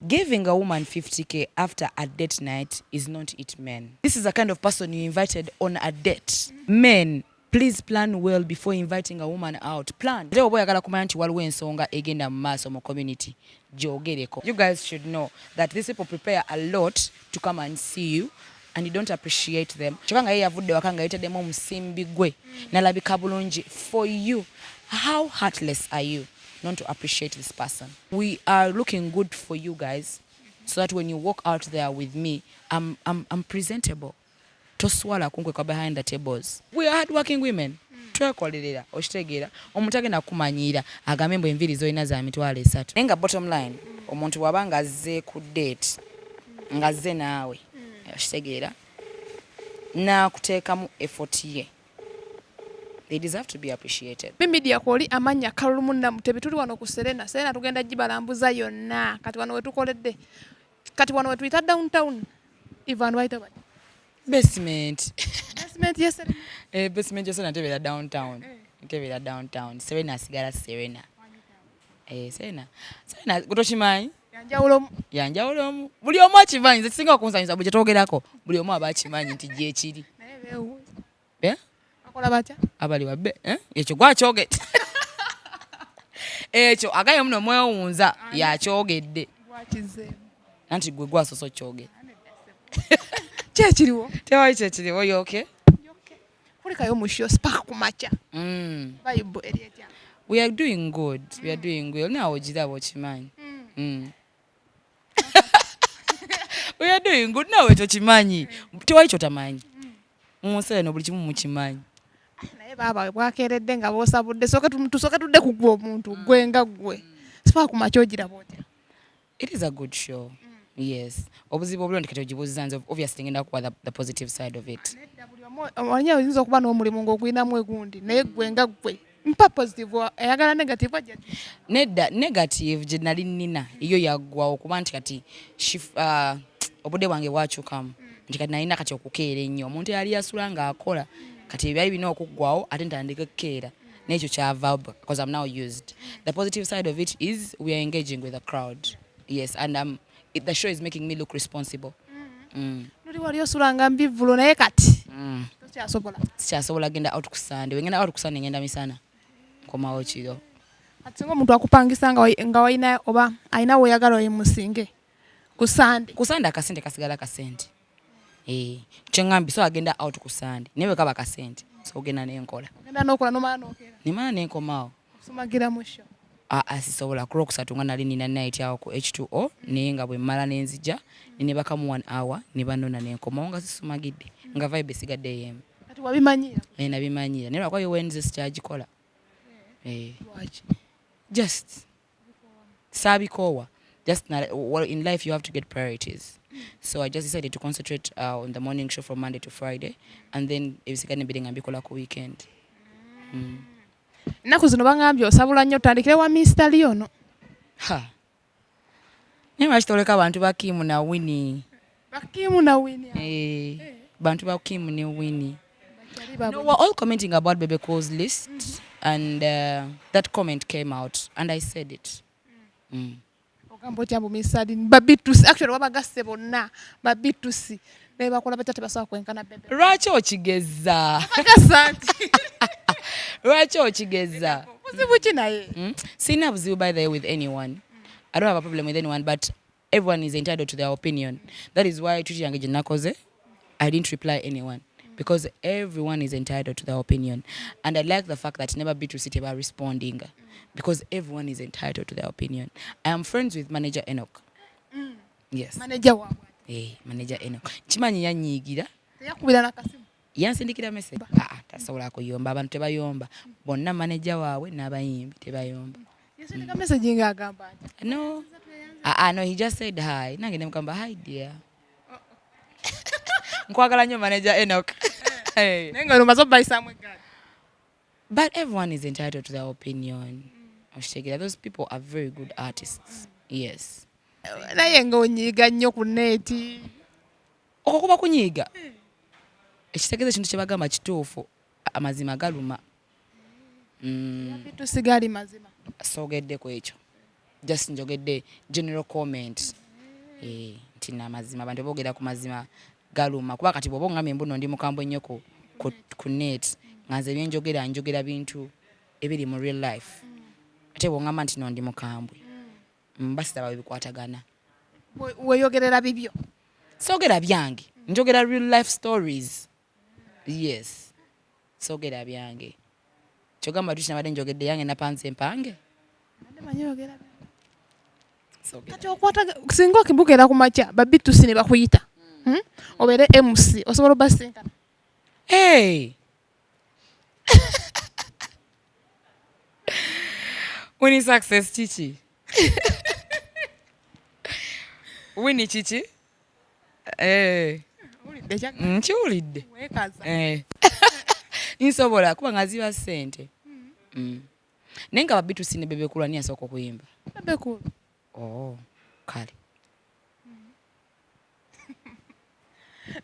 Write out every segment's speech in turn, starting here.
Giving a woman 50K after a date night is not it, men. This is the kind of person you invited on a date. Men, please plan well before inviting a woman out. Plan. Ate oba oyagala kumanya nti waliwo ensonga egenda mu maaso mu community, gyogereko. You guys should know that these people prepare a lot to come and see you and you don't appreciate them. Kyokka nga ye yavudde waka nga yeetaddemu omusimbi gwe n'alabika bulungi for you. How heartless are you not to appreciate this person? We are looking good for you guys so that when you walk out there with me, I'm presentable. Toswala kunkweka behind the tables. We are hardworking women. Twekolerera, okitegeera. Omuntu agenda kukumanyiira agambe mbu enviiri z'olina za 30,000. Naye nga bottom line, omuntu bw'aba nga azze ku date, ng'azze naawe, okitegeera, n'akuteekamu effort ye, they deserve to be appreciated. Media kwoli amannya Kalulu Munnamutebi. Tuli wano ku Serena. Serena tugenda gibalambuza yonna. Kati wano wetukoledde, kati wano wetuyita downtown. Ivan bayita bati Basement. Basement ye Serena. Eh, basement ya Serena tebeera downtown. Tebeera downtown. Serena asigala Serena. Eh, Serena. Serena gutokimanyi? Yanjawulo. Yanjawulo omu. Buli omu akimanyi, nze kisinga okunsanyusa buli kyetwogerako, buli omu aba akimanyi nti gyekiri. Naye beewuunya. Eh? Bakola batya? Abali wabbe, eh? Ekyo gwakyogedde. Ekyo agaye muno mwewunza yakyogedde. Gwakizeemu. Anti gwe gwasoose okyogera. Ki ekiriwo? Tewali kyekiriwo, you okay? Kulikayo mu show Spark ku makya. Vibe eri etya? We are doing good. We are doing well. Naawe ogiraba okimanyi. We are doing good. Naawe ekyo kimanyi. Tewali kyotamanyi. Mu nsi eno buli kimu mukimanyi. Naye baaba bwakeeredde nga boosabudde, tusooke tudde ku gwe omuntu, gwe nga gwe. Spark ku makya ogiraba otya? It is a good show. Yes, obuzibu obuliwo nti kati ogibuuziza nze, obviously ngenda kuwa the positive side of it. Nedda, buli omu omanyi oyinza okuba n'omulimu ng'ogulinamu egundi, naye gwe nga gwe mpa positive, ayagala negative ajja. Nedda, negative gye nali nnina yo yaggwawo kuba nti kati obudde bwange bwakyukamu, nti kati nalina kati okukeera ennyo. Omuntu eyali yasula ng'akola, kati ebyali birina okuggwawo ate ntandike kukeera, n'ekyo kyavaawo because I'm now used. The positive side of it is we are engaging with the crowd, yes, and the show is making me look responsible. Luli wali osulanga mbivvulo, naye kati tokyasobola. Sikyasobola genda out ku Sunday. Wengenda out ku Sunday, ngenda misana, nkomawo kiro. Kati singa omuntu akupangisa nga walina oba alina weeyagala oyimusinge ku Sande? Ku Sunday akasente kasigala kasente. Eh, kyeŋŋambye, so agenda out ku Sunday, naye bwe kaba kasente, so ogenda nenkola. Ogenda n'okola nomala nokeera? Nimala nenkomawo. Osumagira mu show? Aa, sisobola. Ku Lwokusatu nga nali nina night awo ku H2O, naye nga bwe mmala nenzija nenebakamu one hour ne banona, nenkomawo nga sisumagidde, nga vibe esigadde yemu. Kati wabimanyira? Eh, nabimanyira, naye lwakuba Wednesday sikyagikola. Eh. Lwaki? Just saabikoowa. Just not, well, in life you have to get priorities, so I just decided to concentrate on the morning show from Monday to Friday, and then ebisigadde mbire nga mbikola ku weekend. Ennaku zino baŋŋambye osabula nnyo, otandikire wa Mr. Leono. Ha, naye lwaki toleka abantu ba Kim na Winnie? Bakimu na Winnie? Eh, bantu ba Kim ne Winnie. Bakyali baabwe. No, we're all commenting about Bebe Cool's list, and that comment came out and I said it. Ogamba otya mbu Mr. Babitusi? Actually wabagasse bonna babitusi, naye bakola batya? Tebasobola kwenkana Bebe. Lwaki okigeza? Bagassa nti Lwaki okigeza? Buzibu ki naye? Sirina buzibu, by the way, with anyone. I don't have a problem with anyone, but everyone is entitled to their opinion. That is why tweet yange gye nakoze, I didn't reply anyone because everyone is entitled to their opinion, and I like the fact that never B2C teba responding because everyone is entitled to their opinion. I am friends with Manager Enoch, yes. Manager waabwe? Eh, Manager Enoch kimanyi yanyiigira. Teyakubira nakasimu? Yansindikira message. Ah, tasobola kuyomba, abantu tebayomba bonna, manager waabwe n'abayimbi tebayomba. Yasindika message ng'agamba nti? No, ah, ah, no, he just said hi, nange nemugamba hi dear, nkwagala nnyo, Manager Enoch. Hey. Naye nga omaze obayisaamu eggaali. But everyone is entitled to their opinion, okitegeera? Those people are very good artists, yes. Naye ng'onyiiga nnyo ku net. Okwo kuba kunyiiga? Ekitegeeza ekintu kye bagamba kituufu, amazima galuma. Bitusigaali mazima? Soogedde ku ekyo, just njogedde general comment. Nti namazima abantu boogera ku mazima galuma, kuba kati bw'oba ongambye mbuno ndi mukambwe nnyo ku net, nga nze byenjogera njogera bintu ebiri mu real life, ate bw'ongamba nti no ndi mukambwe, mba siraba bikwatagana. Weeyogerera bibyo. Soogera byange, njogera real life stories. Yes, soogera byange. Kyogamba tuki nabadde njogedde yange napanze empange. Kati okwata singa okibukera ku makya ba B2C ne bakuyita, Obeere MC, osobola obasinkana? Hey! Winnie Success kiki? Winnie kiki? Eh. Nkiwulidde. Eh. Nsobola kuba nga ziba ssente. Naye nga ba B2C ne Bebe Cool ani asooka okuyimba? Bebe Cool. Oh, kale.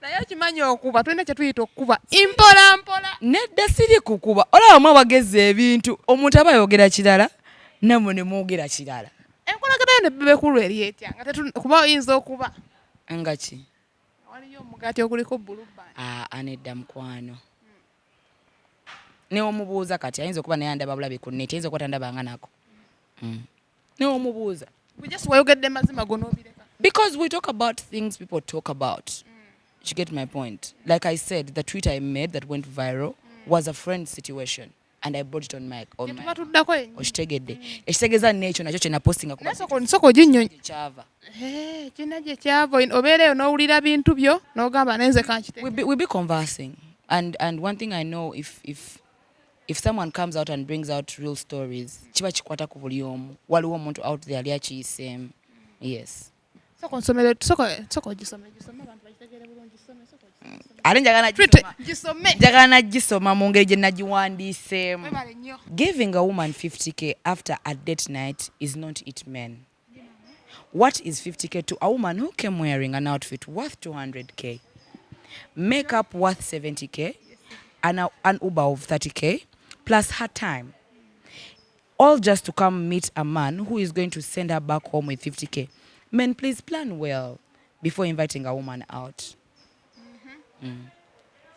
Naye okimanyi okuba tulina kye tuyita okukuba mpola mpola. Nedda, siri kukuba. Olaba mwe abagezi ebintu, omuntu aba ayogera kirala nammwe ne mwogera kirala. Enkolagana yo ne Bebe Cool eri etya? Nga kuba oyinza okuba nga ki? Waliyo omugaati oguliko blue band. Ah, nedda mukwano. Ne omubuuza kati ayinza okuba naye andaba bulabi ku net, ayinza okuba tandabanga nako. Ne omubuuza. We just wayogedde mazima go n'obireka. Because we talk about things people talk about. You get my point? Like I said, the tweet I made that went viral was a friend situation. And I brought it on my on my Okitegedde. Ekitegeeza n'ekyo nakyo kye napostinga ku Sooka oginnyonnyo. Kyava. Kirina gye kyava, obeera eyo n'owulira bintu byo n'ogamba nenze kankitegeere. We be conversing. And one thing I know, if someone comes out and brings out real stories, kiba kikwata ku buli omu. Waliwo omuntu out there ali akiyiseemu. Yes. Sooka onsomere, sooka ogisome, gisome abantu bagitegeere bulungi, gisome, sooka ogisome. Ate njagala gisome. Njagala nagisoma mu ngeri gye nagiwandiiseemu. Webale nnyo. Giving a woman 50K after a date night is not it, men. What is 50K to a woman who came wearing an outfit worth 200K, makeup worth 70K, and an Uber of 30K, plus her time? All just to come meet a man who is going to send her back home with 50K. Men, please plan well before inviting a woman out.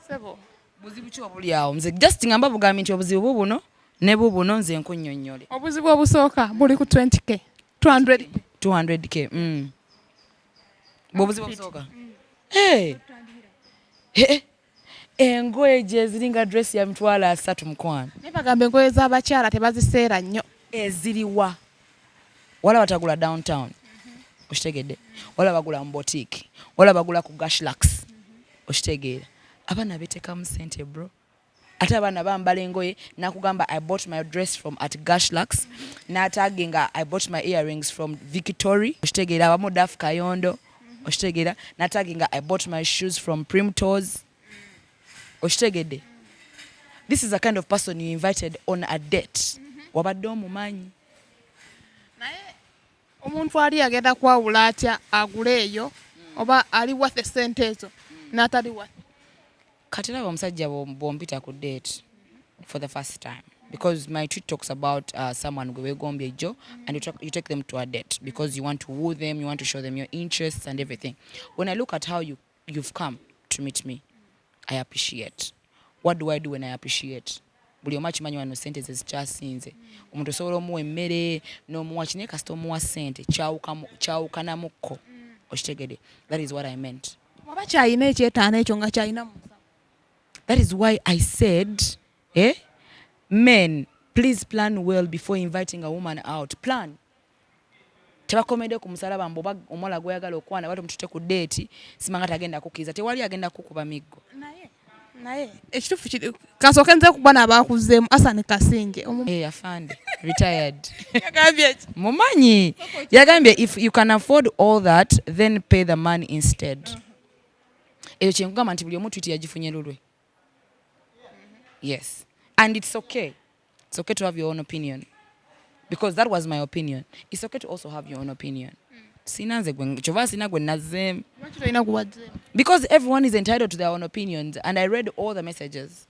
Sebo. Buzibu ki obuli awo? Nze just ngamba bugambi nti obuzibu bubuno ne bubuno, nze nkunnyonnyole. Obuzibu obusooka buli ku 20K. 200K. 200K. Bwe obuzibu obusooka. Hey. Hey. Engoye gye ziringa dress ya 30,000, mukwano. Naye bagamba engoye z'abakyala tebaziseera nnyo. Eziriwa? Wala batagula downtown. Okitegedde? Wala bagula mu boutique. Wala bagula ku Gashlax. Okitegeera? Abaana beteekamu ssente, bro. Ate abaana bambala engoye nakugamba I bought my dress from at Gashlax, n'ataginga I bought my earrings from Victory. Okitegeera? Abamu Daf Kayondo. Okitegeera? N'ataginga I bought my shoes from Primtos. Okitegedde? This is a kind of person you invited on a date. Wabadde omumanyi. Naye omuntu ali agenda kwawula atya agule eyo oba ali worth essente ezo n'atali worth? Kati laba omusajja bw'ompita ku date for the first time, because my tweet talks about someone gwe weegombye ejjo and you take them to a date because you want to woo them, you want to show them your interests and everything. When I look at how you've come to meet me, I appreciate. What do I do when I appreciate? Buli omu akimanyi wano sente ze zikyasinze. Omuntu osobola omuwa emmere n'omuwa ki, naye kasita omuwa ssente kyawukanamukko. Okitegedde? That is what I meant. Oba kyalina ekyetaano ekyo nga kyalina mu nsawo. That is why I said, men, please plan well before inviting a woman out. Plan. Tebakomedde ku musalaba mbu oba omuwala gw'oyagala okwana bati omutute ku date, simanga tagenda kukkiriza. Tewali agenda kukuba miggo. Naye ekituufu kiri kansooke nze kuba n'abaakuzeemu Asan Kasinge. Afande retired. Yagambye ki? Mumanyi. Yagambye if you can afford all that, then pay the money instead. Ekyo kye nkugamba nti buli omu tweet yagifunye lulwe. Yes. And it's okay. It's okay to have your own opinion. Because that was my opinion. It's okay to also have your own opinion. Sina nze gwe kyova sina gwe nazzeemu. Lwaki tolina guwazzeemu? Because everyone is entitled to their own opinions and I read all the messages.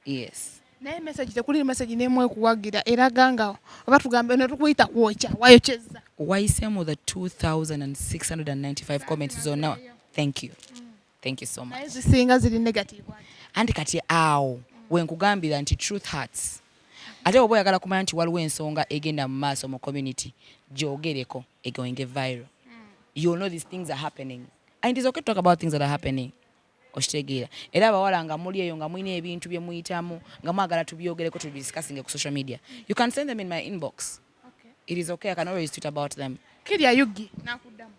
Yes. Naye message, tekuli message n'emu ekuwagira eraga nga oba tugambe ne tukuyita kwokya, wayokyezza. Wayiseemu the 2695 comments zonna. Thank you, thank you so much. Naye zisinga ziri negative. Anti kati awo wenkugambira nti truth hurts. Ate oba oyagala kumanya nti waliwo ensonga egenda mu maaso mu community, gyogereko egoinge viral, you'll know these things are happening, and it is okay to talk about things that are happening. Okitegeera? Era abawala nga muli eyo nga mulina ebintu bye muyitamu nga mwagala tubyogereko, tubidiscussinge ku social media, you can send them in my inbox. It is okay, I can always tweet about them. Kirya yugi nakuddamu.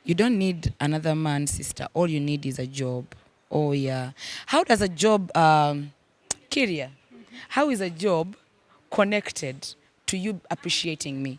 You don't need another man, sister. All you need is a job. Oh yeah, how does a job, Kiria, how is a job connected to you appreciating me?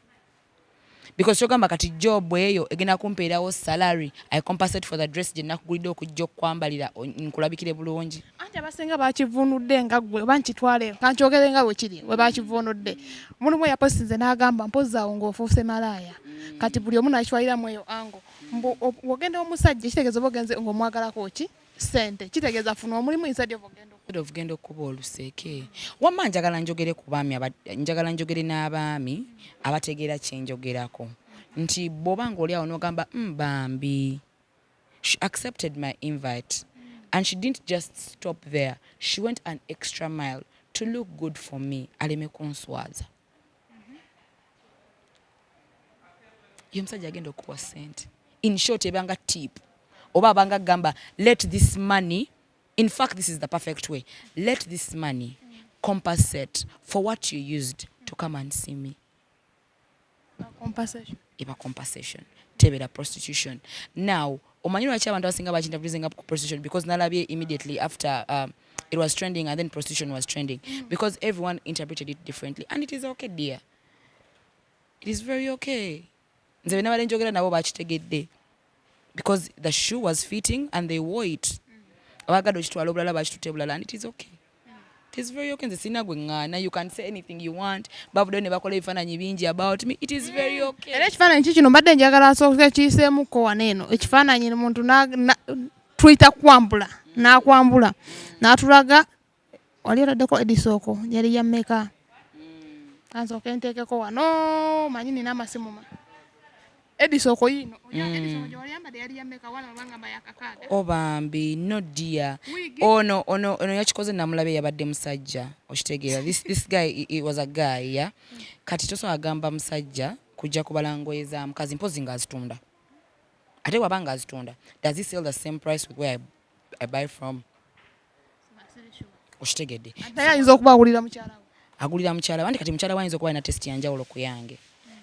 Because kyogamba kati job eyo egenda kumpeerawo salary, I compensate for the dress gye nakugulidde okujja okukwambalira nkulabikire bulungi. Anti abasinga bakivunudde nga ggwe, oba nkitwale kankyogere nga bwe kiri, bwe bakivunudde. Mulimu eyapositinze n'agamba, "Mpozi awo ng'ofuuse malaaya." Kati buli omu nakitwaliramu eyo ango mbu wogenda omusajja kitegeeza oba ogenze ng'omwagalako ki sente, kitegeeza funa omulimu instead of ogenda Instead of genda okuba oluseke. Wamma njagala njogere ku baami, njagala njogere n'abaami abategeera kyenjogerako nti bw'oba ng'oli awo n'ogamba, bambi she accepted my invite and she didn't just stop there, she went an extra mile to look good for me aleme kunswaza." Ye omusajja agenda okuwa sente, in short ebanga tip oba abanga agamba, "Let this money, in fact this is the perfect way, let this money compensate for what you used to come and see me." Compensation. Eba compensation, tebeera prostitution. Now omanyi lwaki abantu abasinga bakinterpretinga ku prostitution? Because nalabye immediately after it was trending and then prostitution was trending because everyone interpreted it differently, and it is okay, dear, it is very okay. Nze be nabadde njogera nabo bakitegedde because the shoe was fitting and they wore it. Abagadde okitwala obulala bakitutte bulala, and it is okay, it is very okay. Nze sirina gwe ŋŋaana. You can say anything you want. Bavuddeyo ne bakola ebifaananyi bingi about me. It is very okay. Era ekifaananyi kikino mbadde njagala nsooke kiyiseemukko wano eno. Ekifaananyi muntu tuyita kwambula n'akwambula n'atulaga wali otaddeko edisooko yali ya mmeka. Kansooke nteekeko wano, manyi nina amasimu ma edisooko yiino. Edisooko gye wali yambadde yali ya mmeka? Wano bangamba ya 6. Obambi no, dear. Wiigi? Ono yakikoze namulabe, yabadde musajja. Okitegeera? This guy, he was a guy, yeah? Kati tosobola gamba musajja kujja kubala ngoye za mukazi mpozi ng'azitunda. Ate waba ng'azitunda, does he sell the same price with where I buy from? Okitegedde? Naye ayinza okuba agulira mukyala we. Agulira mukyala we. Anti kati mukyala we ayinza okuba alina taste yanjawulo ku yange,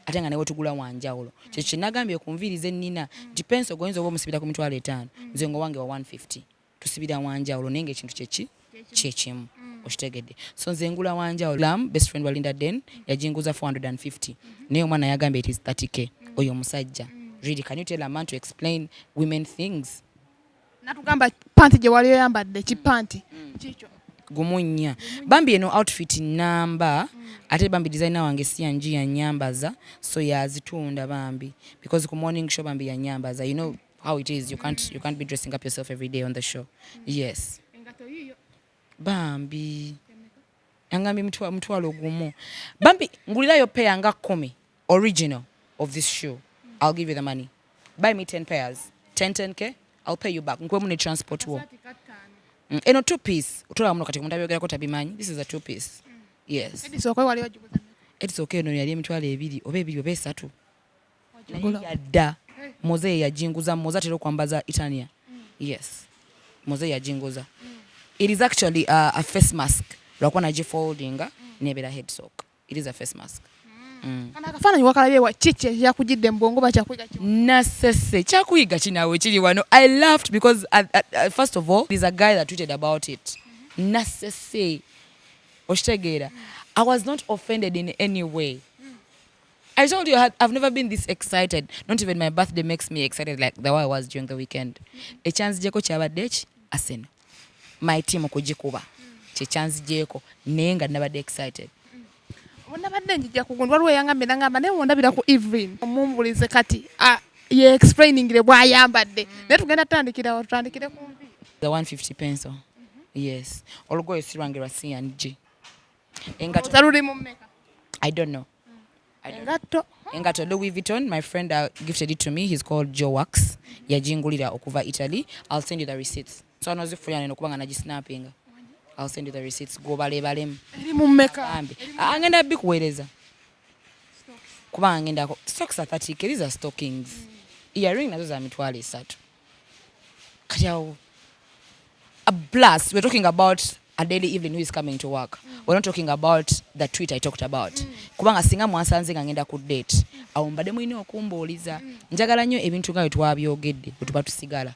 ate nga newe tugula wanjawulo. Kyekyo kyenagambye ku nviiri ze nnina nti penso goyinza oba omusibira ku 50,000, nze nga owange wa 150, tusibira wanjawulo, naye ngaekintu kyeki kyekimu. Okitegedde? So nze ngula wanjawulo. Lam best friend walinda den yajinguza 450, naye omwana yagambye it is 30K. Oyo omusajja, really, can you tell a man to explain women things? Natugamba panti gye wali oyambadde kipanti kikyo. Gumu nnya. Bambi eno outfit namba, ate bambi designer wange si yanji yanyambaza, so yazitunda bambi, because ku morning show bambi yanyambaza. You know how it is, you can't be dressing up yourself every day on the show. Yes. Engato yiyo. Bambi yangambye 10,000. Bambi ngulirayo pair nga 10 original of this shoe, I'll give you the money. Buy me 10 pairs, 10 10K, I'll pay you back, nkwemu ne transport wo. Eno two piece otolaba muno. Kati omuntu abyogerako tabimanyi. This is a two piece, yes. Edisooka wali wagiguza? Edisooka eno yali 20,000 oba 2 oba 3, naye yadda Moze ye yajinguza. Moze atera okwambaza Itania. Yes, Moze yajinguza. It is actually a face mask, lwakuba nagifoldinga nebeera head sock. It is a face mask. Kana akafaananyi wakalabye wa? Kiki ekyakugidde mu bwongo? Bakyakuyiga ki? Nasese kyakuyiga kinaawe kiri wano. I laughed because first of all, there's a guy that tweeted about it. Nasese. Okitegeera? I was not offended in any way. I told you I've never been this excited. Not even my birthday makes me excited like the way I was during the weekend. Ekyanzigyeko kyabadde ki? Arsenal. My team okugikuba. Kyekyanzigyeko, naye nga nabadde excited. Nabadde njija kugunda, waliwo eyangambye nangamba naye wondabira ku Evelyn omumbulize kati ye explainingire bw'ayambadde, naye tugenda tutandikirawo, tutandikire ku nvi. The 150 pencil. Yes, olugoye si lwange, lwa C&G. Engato Olowooza luli mu mmeka? I don't know. I don't know. Engatto? Engato Louis Vuitton. My friend gifted it to me. He's called Joe Wax. Yajingulira okuva Italy. I'll send you the receipts. So anozifuya neno kubanga nagisnappinga. I'll send you the receipts. Gobalebalemu. Eri mu mmeka? Bambi. Ah, ngenda bikuweereza. Kubanga ngendako. Socks are 30K. These are stockings. Earring nazo za 30,000. Kati awo. A plus, we're talking about a daily evening who is coming to work. We're not talking about the tweet I talked about. Kubanga singa mwansanze nga ngenda ku date, awo mbadde mulina okumbuuliza. Njagala nnyo ebintu nga bwe twabyogedde bwe tuba tusigala.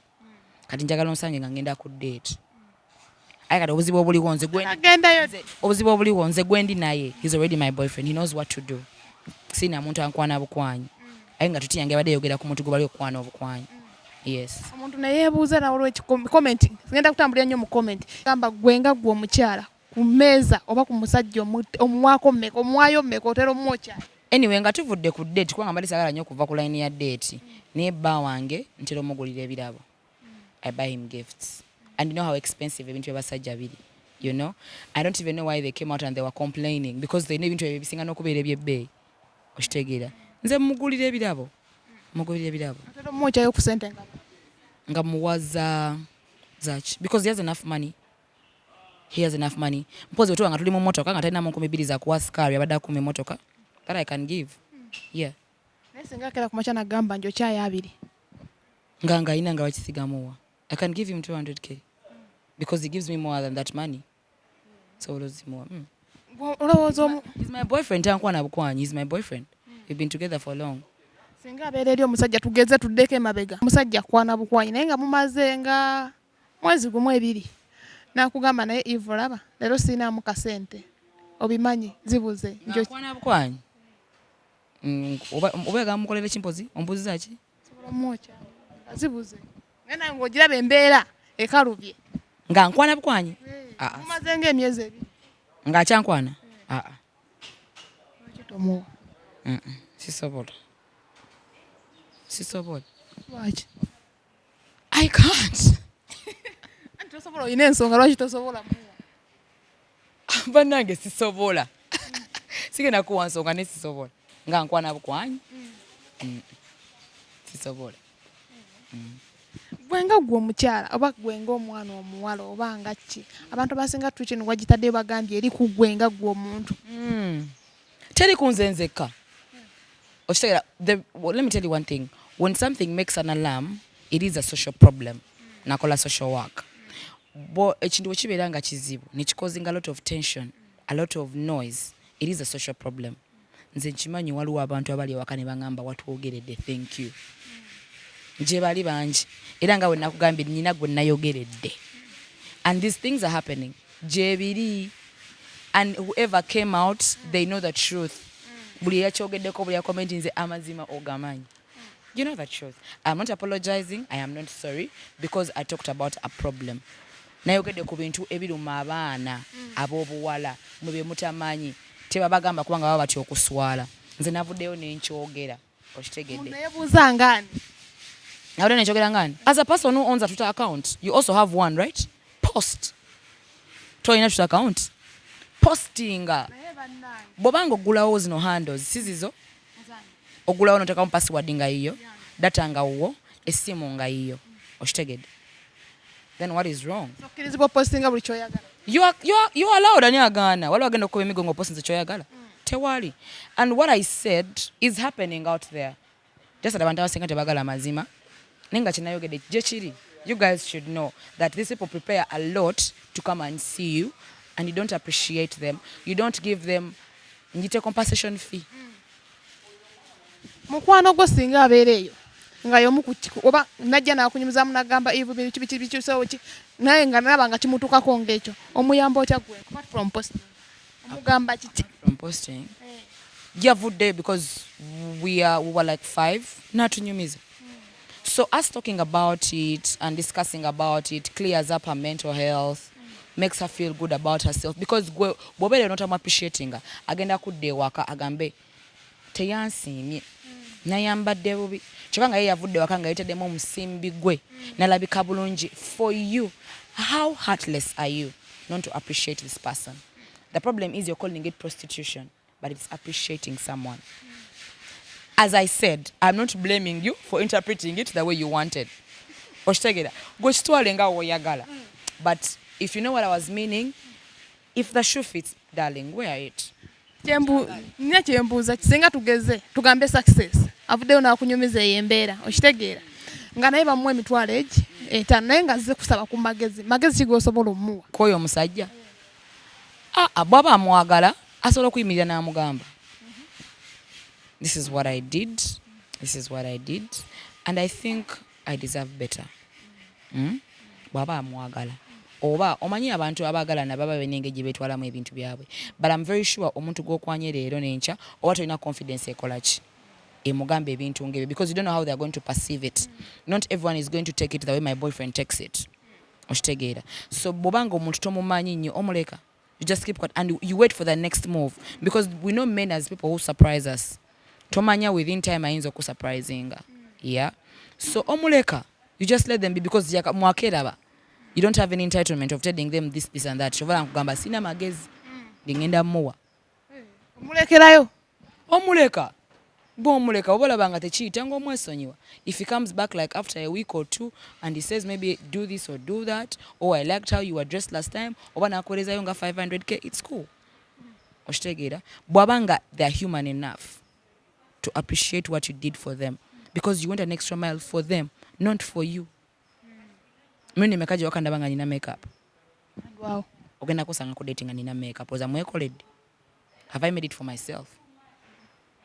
Kati njagala onsange nga ngenda ku date. Aye kati obuzibu obuliwo nze gwe Agendayo. Obuzibu obuliwo nze gwendi naye, he's already my boyfriend. He knows what to do. Sina muntu ankwana bukwanyi. Aye nga tweet yange abadde yogera ku muntu gwe bali okukwana obukwanyi. Yes. Omuntu neyeebuuza nawe comment, ngenda kutambulira nnyo mu comment, gamba gwe nga gwe omukyala ku mmeeza oba ku musajja omuwaako mmeka, omuwaayo mmeka, otera omwokya? Anyway, nga tuvudde ku date, kubanga mbadde saagala nnyo okuva ku line ya date, naye bba wange ntera omugulira ebirabo. I buy him gifts, and you know how expensive ebintu by'abasajja biri. I don't even know why they came out and they were complaining, because they know ebintu ebyo bisinga n'okubeera ebyebbeeyi. Okitegeera? Nze mugulira ebirabo, mugulira ebirabo. Otera omwokyayo ku sente nga Nga muwaza zaki? Because he has enough money. He has enough money. Mpozi bwe tuba nga tuli mu motoka nga talinamu 2,000 zakuwa sikaari abadde akuuma emmotoka, that I can give, yeah. Naye singa akera ku makya nagamba njokyayo 20? Nga alina nga bakisigamuwa, I can give him 200K because he gives me more than that money. Sobola ozimuwa. Olowooza omu He's my boyfriend. Tankwana bukwanyi. He's my boyfriend. We've been together for long. Singa abeera eri omusajja, tugeze tuddeko emabega, omusajja akwana bukwanyi naye nga mumaze nga mwezi gumu ebiri nakugamba, "Naye Eve, olaba leero siinaamu kasente, obimanyi zibuze." Nkwana bukwanyi. Oba yagamba mukolere kimpozi, ombuuziza ki? Sobola omwokya nga zibuze naye naye ng'ogiraba embeera ekalubye. Nga nkwana bukwanyi? Ah, ah. Mumaze ng'emyezi 2. Ng'akyankwana? Ah, ah. Lwaki tomuwa? Sisobola, sisobola. Lwaki? I can't. Anti tosobola, olina ensonga lwaki tosobola muwa. Bannange, sisobola. Sigenda kuwa nsonga, naye sisobola nga nkwana bukwanyi. Sisobola. Gwe nga gwe omukyala oba gwe nga omwana omuwala oba nga ki, abantu abasinga tukino wagitaddeyo bagambye eri ku gwe nga gwe omuntu. Teri ku nze nzekka. Okitegeera? Well, let me tell you one thing. When something makes an alarm, it is a social problem. Nakola social work. Bo ekintu bwe kibeera nga kizibu nekicausinga a lot of tension, a lot of noise, it is a social problem. Nze nkimanyi waliwo abantu abali ewaka ne baŋŋamba, "Watwogeredde, thank you." Gye bali bangi, era nga bwe nakugambye, nnyina gwe nayogeredde, and these things are happening gye biri, and whoever came out, they know the truth. Buli eyakyogeddeko, buli yakomentinze, amazima ogamanyi. You know the truth. I'm not apologizing. I am not sorry because I talked about a problem. Nayogedde ku bintu ebiruma abaana ab'obuwala mwe bye mutamanyi, tebabagamba kubanga baba batya okuswala. Nze navuddeyo nenkyogera. Okitegedde? Neyebuuza ngaani? Navuddeyo nenkyogera ngani? As a person who owns a Twitter account, you also have one, right? Post. Tolina Twitter account? Postinga. Naye bannange. Bw'obanga oggulawo zino handles si zizo, ogulawo notekamu password nga yiyo, data nga wuwo, essimu nga yiyo. Okitegedde? Then what is wrong? Okkirizibwa postinga buli kyoyagala? You are allowed. Ani agaana? Waliwo agenda okukuba emigo ng'opostinze kyoyagala? Tewali. And what I said is happening out there, just that abantu abasinga tebagala mazima. Naye nga kyenayogedde gye kiri. You guys should know that these people prepare a lot to come and see you, and you don't appreciate them. You don't give them njite compensation fee. Mukwano gwo singa abeera eyo nga yomu ku oba najja nakunyumizaamu nagamba, "Ivu biki biki biki," so ki naye nga nalaba nga kimutuukako ng'ekyo, omuyamba otya gwe apart from posting? Omugamba kiki? From posting, yavuddeyo because we were like five natunyumiza. So us talking about it and discussing about it clears up her mental health, makes her feel good about herself, because gwe bw'obeera notamu appreciatinga, agenda kudda ewaka agambe, "Teyansiimye, nayambadde bubi." Kyokka nga ye yavudde waka nga yeeteddemu omusimbi gwe nalabika bulungi for you. How heartless are you not to appreciate this person? The problem is you're calling it prostitution, but it's appreciating someone. As I said, I'm not blaming you for interpreting it the way you wanted. Okitegeera? Gwe kitwale nga woyagala, but if you know what I was meaning, if the shoe fits, darling, wear it. Nina kyembuuza. Kisinga tugeze tugambe Success avuddeyo n'akunyumiza eyo embeera, okitegeera, nga naye bamuwa 50,000, naye nga azze kusaba ku magezi. Magezi ki g'osobola omuwa? Kwoyo omusajja, ah, bw'aba amwagala asobola okuyimirira n'amugamba, "This is what I did, this is what I did, and I think I deserve better." Bw'aba amwagala, oba omanyi abantu abaagalana baba balina engeri gye beetwalamu ebintu byabwe, but I'm very sure omuntu gw'okwanye leero n'enkya oba tolina confidence ekola ki emugamba ebintu ng'ebyo, because you don't know how they are going to perceive it. Not everyone is going to take it the way my boyfriend takes it, okitegeera? So bw'obanga omuntu tomumanyi nnyo, omuleka. You just keep quiet and you wait for the next move, because we know men as people who surprise us. Tomanya, within time ayinza okusurprisinga. Yeah, so omuleka, you just let them be, because mwakeraba, you don't have any entitlement of telling them this, this and that. Kyovala nkugamba sina magezi ngengenda muwa. Omulekerayo. Omuleka. Bwomuleka, oba olaba nga tekiyita, nga omwesonyiwa. If he comes back like after a week or two and he says maybe do this or do that, or I liked how you were dressed last time, oba nakuwerezayo nga 500K, it's cool, okitegeera? Bw'aba nga they're human enough to appreciate what you did for them, because you went an extra mile for them, not for you. Mirundi emeka gye wakandaba nga nina makeup? Wow. Ogenda kusanga ku date nga nina makeup, oza mwekoledde. Have I made it for myself?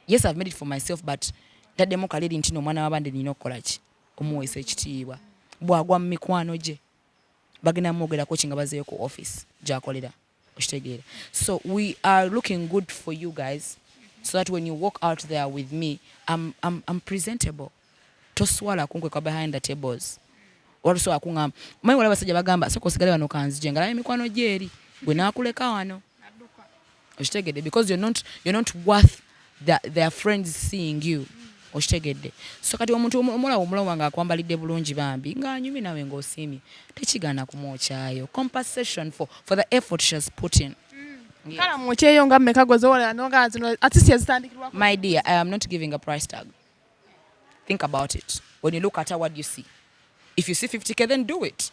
Yes, I've made it for myself, but ntaddemu kaliri nti no omwana w'abandi nina okukola ki? Omuweesa ekitiibwa. Bw'agwa mu mikwano gye, bagenda mwogerako ki nga bazeeyo ku office gy'akolera? Okitegeera? So we are looking good for you guys, so that when you walk out there with me, I'm presentable. Toswala kunkweka behind the tables. Watusobola kuŋŋamba, omanyi, wali abasajja bagamba, "Sooka osigale wano kanzije," nga laba emikwano gye eri, gwe naakuleka wano, okitegedde? Because you're not worth their friends seeing you, okitegedde? So kati omuntu omulaba, omulawo nga akwambalidde bulungi bambi, ng'anyumye nawe, ng'osiimye, tekigaana kumwokyayo, compensation for the effort she has put in. Kala mwokyeyo nga mmeka gwe nonga zino atisi ezitandikirwako? My dear, I am not giving a price tag. Think about it. When you look at her, what do you see? If you see 50K, then do it,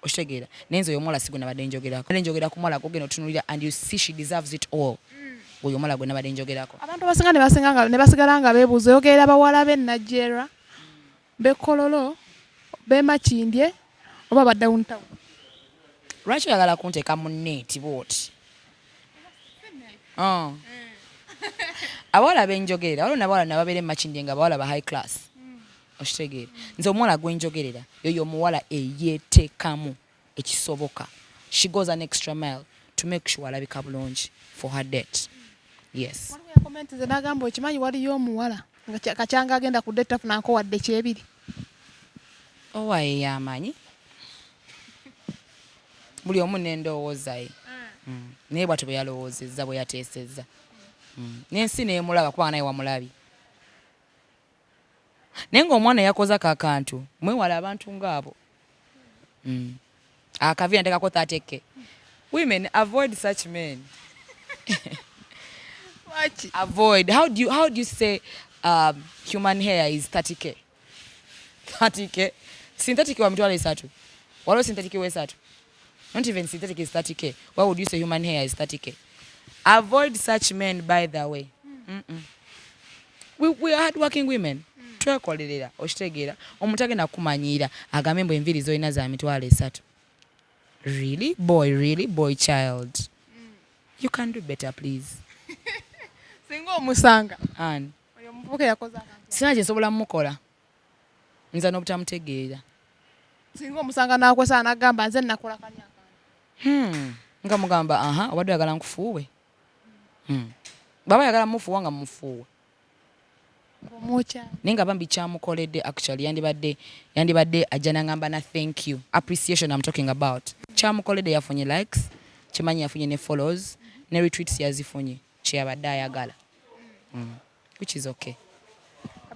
okitegeera? Naye nze oyo omuwala si gwe nabadde njogerako. Nabadde njogera ku muwala gwogenda otunuulira and you see she deserves it all. Oyo omuwala gwe nabadde njogerako. Abantu abasinga ne basinga nga ne basigala nga beebuuza, oyogerera bawala b'e Najjera, b'e Kololo, b'e Makindye oba ba downtown? Lwaki oyagala kunteeka mu net bwoti? Oh. Abawala benjogerera, waliwo nabawala nababeera emakindye nga bawala ba high class, okitegeera? Nze omuwala gwenjogerera yoyo omuwala eyeteekamu ekisoboka. She goes an extra mile to make sure alabika bulungi for her date, yes. Waliwo yakomenti nze n'agamba, okimanyi waliyo omuwala nga kacyanga agenda ku date tafunanko wadde kyebiri. Owaye yamanyi, buli omu nendowooza ye. Naye bwatyo bwe yalowoozezza, bwe yateesezza. N'ensi neemulaba, kubanga naye wamulabye, naye ng'omwana yakoze ako akantu. Mwewala abantu ngaabo. Akavi nateekako 30K. Women, avoid such men. Lwaki? Avoid. How do you say human hair is 30K? 30K synthetic wa 30,000. Waliwo synthetic wesatu? Not even synthetic is 30K. Why would you say human hair is 30K? Avoid such men, by the way. We are hardworking women, twekolerera, okitegeera? Omuntu agenda kukumanyiira agambe mbu enviiri zolina za 30,000. Really, boy? Really, boy child? You can do better, please. Singa omusanga? Ani? Oyo omuvubuka yakoze akantu. Sina kyensobola mumukola, nza n'obutamutegeera. Singa omusanga n'akwesa n'agamba, "Nze nakola kali akantu." Nga mugamba, aha, obadde oyagala nkufuuwe. Bw'aba ayagala mufuuwa, nga mufuuwa. Omwokya. Naye nga bambi kyamukoledde, actually yandibadde ajja nangamba na thank you. Appreciation I'm talking about. Kyamukoledde, yafunye likes, kimanyi yafunye ne follows ne retweets, yazifunye kyeyabadde ayagala, which is okay.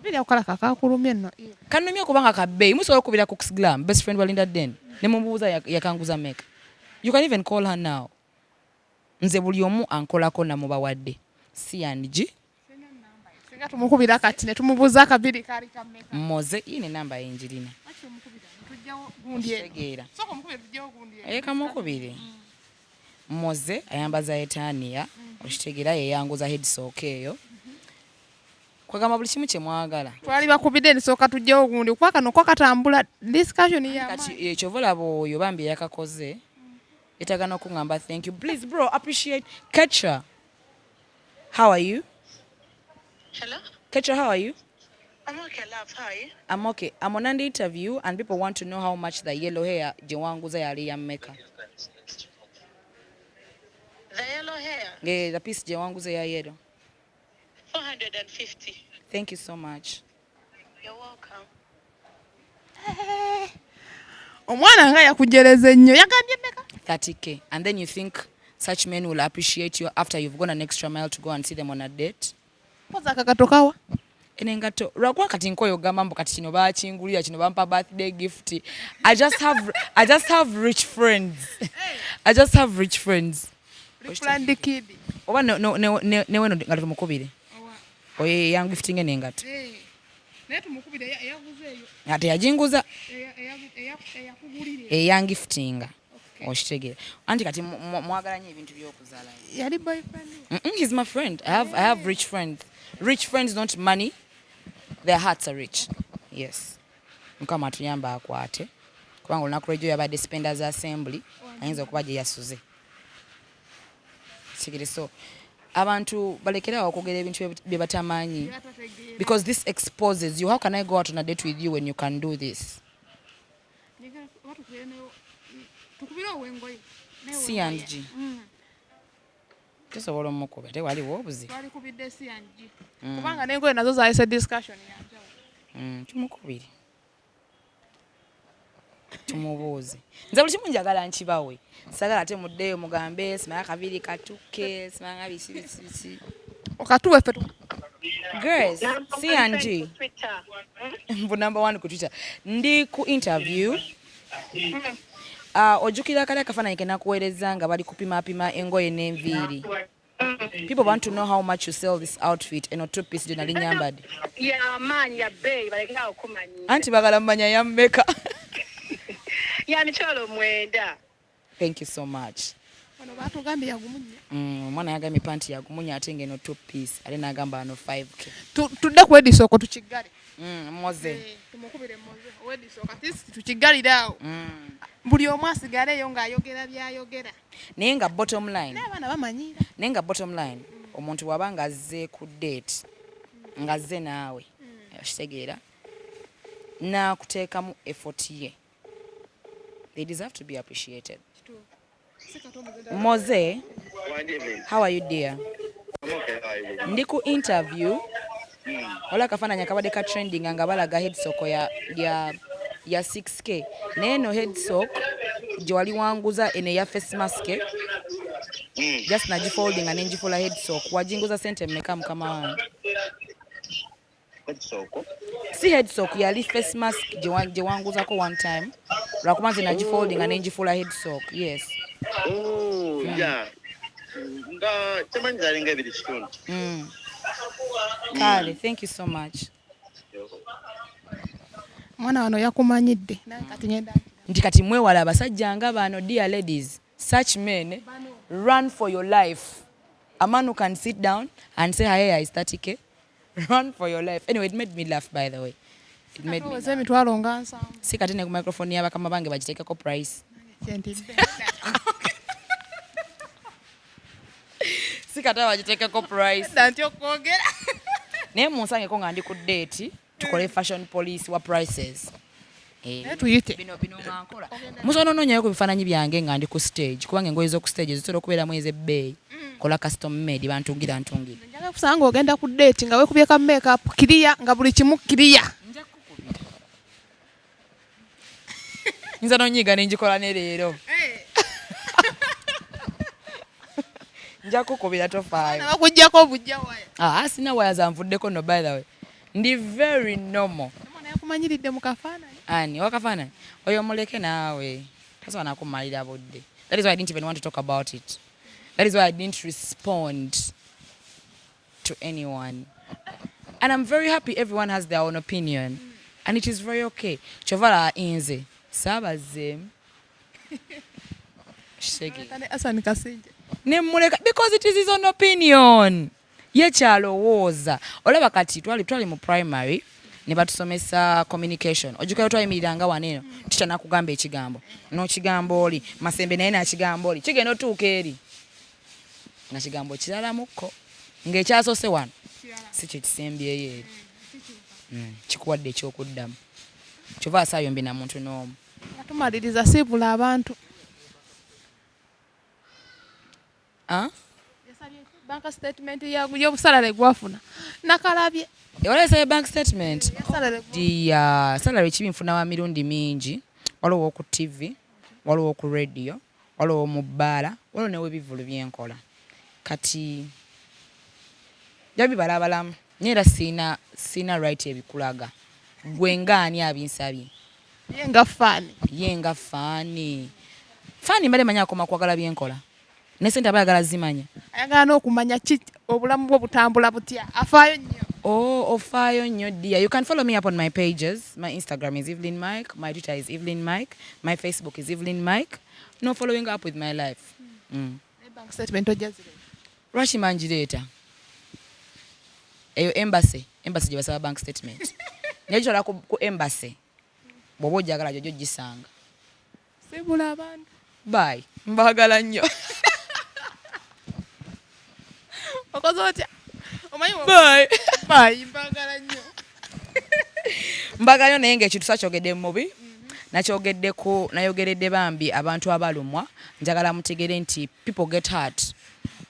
Kabiri akukala kakakulumye nno. Kanumye kubanga kabbeeyi. Musobola okukubira Cooks Glam, best friend wa Linda Den, ne mubuuza yakanguza meka. You can even call her now. Nze buli omu ankolako namubawadde. C&G. Singa tumukubira kati ne tumubuuza akabiri kaali kameka. Moze yine namba yenjirina. Kitegeera. Kamukubire. Moze ayambaza etania, okitegeera, yeyanguza headsock eyo. Kwagamba buli kimu kye mwagala. Twali bakubidde nsooka tujjewo gundi kuba kano ko katambula discussion ya kati ekyo volaba oyo bambi yakakoze yetaaga n'okuŋŋamba thank you. Please bro, appreciate. Ketra, how are you? Hello? Ketra, how are you? I'm okay, love. How are you? I'm okay. I'm on an interview and people want to know how much the yellow hair gye wanguza yali ya mmeka. The yellow hair, Yeah, the piece gye wanguza ya yellow. 450. Thank you so much. You're welcome. Omwana nga yakujereza ennyo, yagambye mmeka? 30K. And then you think such men will appreciate you after you've gone an extra mile to go and see them on a date? Koza akakatokawa. Eno engatto lwakuba kati nkoyo ogamba mbu kati kino bakingulira, kino bampa birthday gift. I just have rich friends. I just have rich friends. Planned kid. Oba neweno nga tumukubire oyo yangiftinga n'engatto. Naye tumukubire eyaguze eyo. Ate yajinguza. Eyakugulira. Eyangiftinga, okitegeera, anti kati mwagala nnyo ebintu by'okuzaala. Yali boyfriend? He's my friend. I have rich friends. Rich friends, not money. Their hearts are rich. Yes. Mukama atuyamba akwate. Kubanga olunaku lwejjo yabadde Spenders Assembly, ayinza okuba gye yasuze. Kigere so abantu balekere awo okwogera ebintu bye batamanyi, because this exposes you. How can I go out on a date with you when you can do this? Tukubire ow'engoye. C and G. Tusobola omukuba, ate waliwo obuzibu. Twalikubidde C&G kubanga n'engoye nazo zayise discussion yanjawulo. Tumukubire tumubuuze. Nze buli kimu njagala nkibawe, sagala ate muddeeyo mugambe simanya kabiri katukke, simanya biki biki biki. Okatuwe ffe. Grace, C&G. Twitter. Mbu number one ku Twitter. Ndi ku interview. Ojjukira kali akafaananyi ke nakuweereza nga bali kupimapima engoye n'enviiri? People want to know how much you sell this outfit, eno two piece gye nali nyambadde. Ya maanyi, ya bbeeyi, balekera okumanyiira. Anti bagala mmanya ya mmeka. Ya 90,000. Thank you so much. Bano batugambye yagumunya. Omwana yagambye panti yagumunya, ate ngeno two piece, ate n'agamba ano 5K. Tudde ku edisoko tukiggale. Moze. Tumukubire Moze owedisoko atisi tukiggalire awo. Buli omu asigaleyo ng'ayogera byayogera. Naye nga bottom line, naye abaana bamanyiira. Naye nga bottom line, omuntu bw'aba nga azze ku date, ng'azze naawe, okitegeera, n'akuteekamu effort ye, they deserve to be appreciated. Moze, how are you, dear? I'm okay. How are you? Ndi ku interview. Waliwo akafaananyi akabadde ka trending nga balaga headsock ya 6K, naye eno headsock gye wali wanguza, eno eya face mask, just nagifoldinga nengifuula headsock. Wajinguza sente mmeka, mukama wange? Headsock. Si headsock, yali face mask gye wanguzako one time, lwakuba nze nagifoldinga nengifuula headsock, yes. Oh, yeah. Nga kyemanyi zalinga 2.5. Kale, thank you so much. Omwana wano yakumanyidde, naye kati ngenda. Nti kati mwewala abasajja nga bano. Dear ladies, such men, run for your life. A man who can sit down and say her hair is 30K, run for your life. Anyway, it made me laugh, by the way. It made me Oweza 70,000. Si kati ne ku microphone y'abakama bange bagiteekeko price. Kyentidde. Si kati bagiteekeko price. Dda nti okwogera. Naye munsangeko nga ndi ku date, tukole fashion police wa prices. Eh. Naye tuyite. Bino bino nga nkola, musobola onoonyayo ku bifaananyi byange nga ndi ku stage, kubanga engoye z'oku stage zitera okubeeramu ez'ebbeeyi. Kola custom made, bantungira ntungira. Njagala kusanga ng'ogenda ku date nga weekubye ka makeup kiriya, nga buli kimu kiriya. Nja kukubira, nyinza nonyiiga nenjikola ne leero. Nja kukubira, tofaayo. Bakuggyako obujja waya. Ah, sina waya zanvuddeko no, by the way. Ndi very normal. Omwana yakumanyiridde mu kafaananyi. Ani wakafaananyi oyo? Muleke naawe, tasobola nakumalira budde. That is why I didn't even want to talk about it. That is why I didn't respond to anyone, and I'm very happy. Everyone has their own opinion and it is very okay. Kyova laba nze saabazzeemu. Kitegeera? Ne Asani Kasinje. Nemuleka because it is his own opinion, ye kyalowooza. Olaba kati twali mu primary ne batusomesa communication. Ojjukayo twayimiriranga wano eno, teacher nakugamba ekigambo n'okigamba oli Masembe, naye nakigamba oli, kigenda otuuka eri nga kigambo kiralamukko ng'ekyasoose wano si kye kisembyeyo eri. Kikuwadde ekyokuddamu. Kyova asaayombi na muntu n'omu. Nga tumaliriza, siibula abantu. Ah? Yasabye bank statement y'obusalale gwafuna nakalabye. Walayisayo bank statement? Ya salary. Dia salary kibi nfuna wa mirundi mingi. Waliwo ku TV, waliwo ku radio, waliwo mu bbaala, waliwo newebivvulu byenkola. Kati jabibalabalamu, naye era siina right ebikulaga. Gwe ngaani abinsabye? Ye nga fan. Ye nga fan, fan mbadde manyi akoma kwagala byenkola, ne sente aba ayagala zimanya. Ayagala n'okumanya ki obulamu bwo butambula butya, afaayo nnyo. Oh, ofaayo nnyo dear. You can follow me up on my pages. My Instagram is Evelyn Mike. My Twitter is Evelyn Mike. My Facebook is Evelyn Mike. No following up with my life. Ne bank statement ojja zireeta? Lwaki mangireeta? Eyo embassy, embassy gye basaba bank statement. Ngitwala ku embassy. Bw'oba ojagala gy'ojja ogisanga. Siibula abantu. Bye. Mbaagala nnyo. Okoze otya? Omanyi Bye. Bye, mbaagala nnyo. Mbaagala nnyo, naye ng'ekintu sakyogedde mu mubi. Nakyogeddeko, nayogeredde bambi abantu abalumwa. Njagala mutegere nti people get hurt.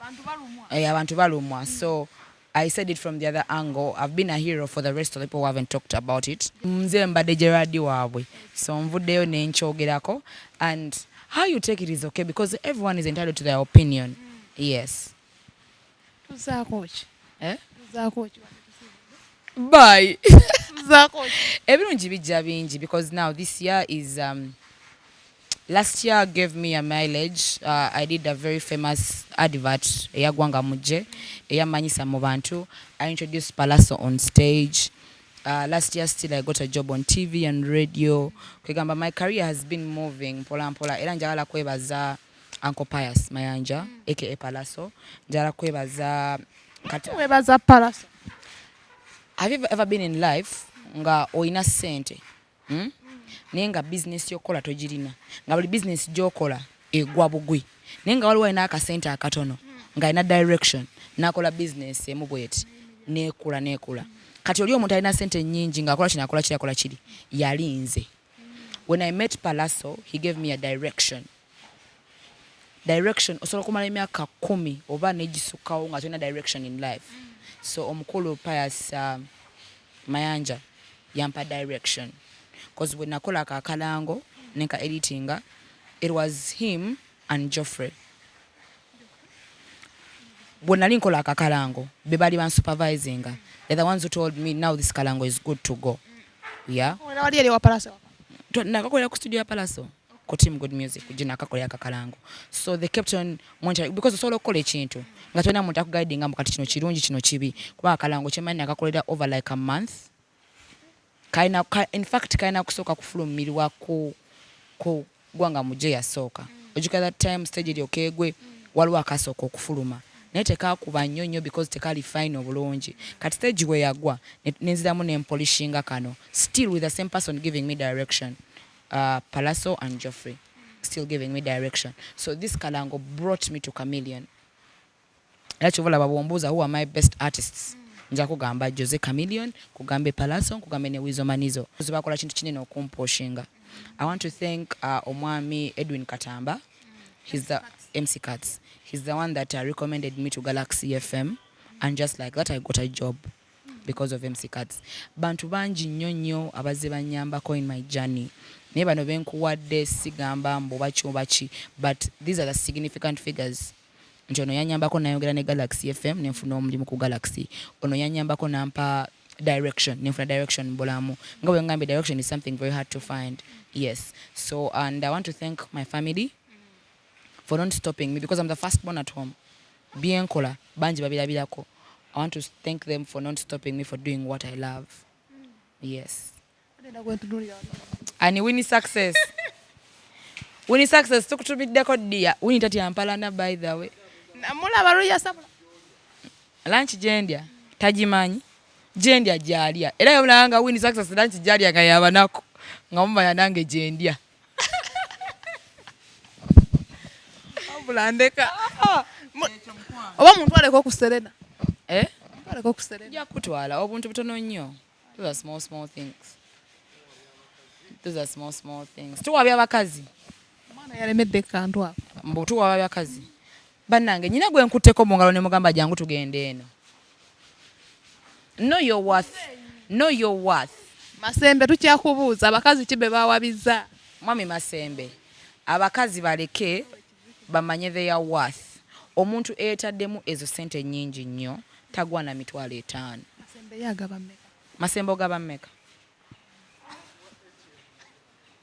Abantu balumwa. Eh, abantu balumwa. So I said it from the other angle. I've been a hero for the rest of the people who haven't talked about it. Nze mbadde Gerard waabwe, so nvuddeyo ne nkyogerako, and how you take it is okay because everyone is entitled to their opinion. Yes. Tuzaako ki? Eh? Tuzaako ki? Bye. Tuzaako ki? Ebirungi bijja bingi because now this year is last year gave me a mileage. I did a very famous advert eyagwanga mujje eyamanyisa mu bantu. I introduced Palaso on stage. Last year still I got a job on TV and radio. Kwegamba my career has been moving mpola mpola. Era njagala kwebaza Uncle Pius Mayanja, aka Palaso. Njagala kwebaza kati Webaza Palaso. Have you ever been in life nga oyina ssente, Naye nga bizinesi yokukola togirina, nga buli bizinesi gyokola egwa bugwi, naye nga waliwo alina akasente akatono ng'alina direction n'akola bizinesi emu bweti neekula neekula. Kati oli omuntu alina ssente nnyingi ng'akola kino, akola kiri, akola kiri, yali nze. When I met Palaso, he gave me a direction. Direction, osobola okumala emyaka 10 oba negisukkawo nga tolina direction in life. So omukulu Pius Mayanja yampa direction, cause bwe nakola akalango nenka editinga, it was him and Geoffrey. Bwe nali nkola akakalango, be bali bansupervisinga. They're the ones who told me, "Now this kalango is good to go." Yeah. Wali eri wa Palaso? Nakakolera ku studio ya Palaso, ku Team Good Music gye nakakolera akakalango. So they kept on monitoring because osobola okukola ekintu nga tolina muntu akuguidinga mbu kati kino kirungi, kino kibi. Kuba akalango kyemanyi nakakolera over like a month. Kalina in fact kalina kusooka kufulumirwa ku gwanga mujje yasooka. Ojjukira that time stage eryoka egwe, waliwo akasooka okufuluma naye tekakuba nnyo nnyo because tekali fine obulungi. Kati stage we yagwa, nenziramu nempolishinga kano, still with the same person giving me direction, Palaso and Geoffrey still giving me direction. So this kalango brought me to Chameleon. Era kyova olaba bwombuuza who are my best artists, nja kugamba Jose Chameleon, kugambe Palaso, nkugambe ne Wizo Manizo. Bakola kintu kinene okumpushinga. I want to thank omwami Edwin Katamba. He's the MC Cats. He's the one that recommended me to Galaxy FM, and just like that I got a job because of MC Cats. Bantu bangi nnyo nnyo abazze bannyambako in my journey, naye bano benkuwadde sigamba mbu baki baki, but these are the significant figures nti ono yanyambako nayogera ne Galaxy FM nenfuna omulimu ku Galaxy, ono yanyambako nampa Direction, nenfuna direction bulamu. Nga bwe ngambye, direction is something very hard to find. Yes, so, and I want to thank my family for not stopping me, because I'm the first born at home. Byenkola bangi babirabirako. I want to thank them for not stopping me for doing what I love. Yes. Ani? Winnie Success. Winnie Success, tukutumiddeko ddiya. Winnie tatya mpalana, by the way. Namulaba luyasabula. Lunch gyendya tagimanyi, gyendya gyalya. Era yomulaba nga Winnie Success lunch gyalya nga yabanako, nga mumanya nange gyendya. Wabula ndeka, oba muntwaleko ku Serena. Eh? Muntwaleko ku Serena. Nja kutwala. Obuntu butono nnyo. Those are small small things. Those are small small things. Tuwabya abakazi. Omwana yalemedde kantu ako. Mbu tuwabya abakazi. Bannange, nyina gwe nkutteko mu ngalo ne mugamba, "Jangu tugende eno." Know your worth. Know your worth. Masembe, tukyakubuuza, abakazi ki be bawabizza? Mwami Masembe, abakazi baleke bamanye their worth. Omuntu eyetaddemu ezo sente nnyingi nnyo tagwana 50,000. Masembe yagaba mmeka? Masembe ogaba mmeka?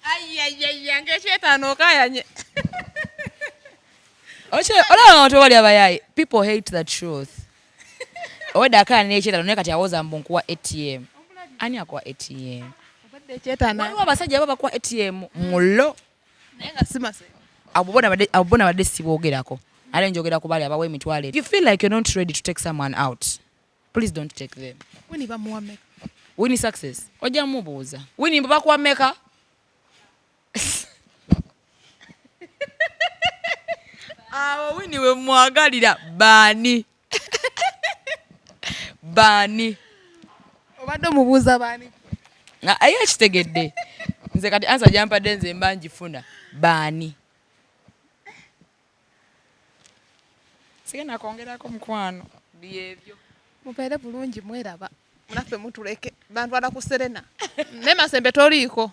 Ayayaya, ngaekyetaano okayanye. Olaba abantu bali abayaye. People hate the truth. Owedde akaya n'ekyetaano, naye kati awoza mbu nkuwa ATM. Ani akuwa ATM? Obadde ekyetaano. Waliwo abasajja aba bakuwa ATM mulo. Naye nga si Masembe. Abo bona badde siboogerako, ate njogera ku bali abawa emitwalo. If you feel like you're not ready to take someone out, please don't take them. Winnie bamuwa mmeka? Winnie Success ojja mubuuza. Winnie, mbu bakuwa mmeka? Abo Winnie we mwagalira baani? Baani? Obadde omubuuza baani? Aye akitegedde. Nze kati answer gyampadde nze mba ngifuna. Baani? Sigenda kwongerako, mukwano, byebyo. Mubeere bulungi, mweraba munaffe, mutuleke. Bantwala ku Serena ne Masembe toliiko.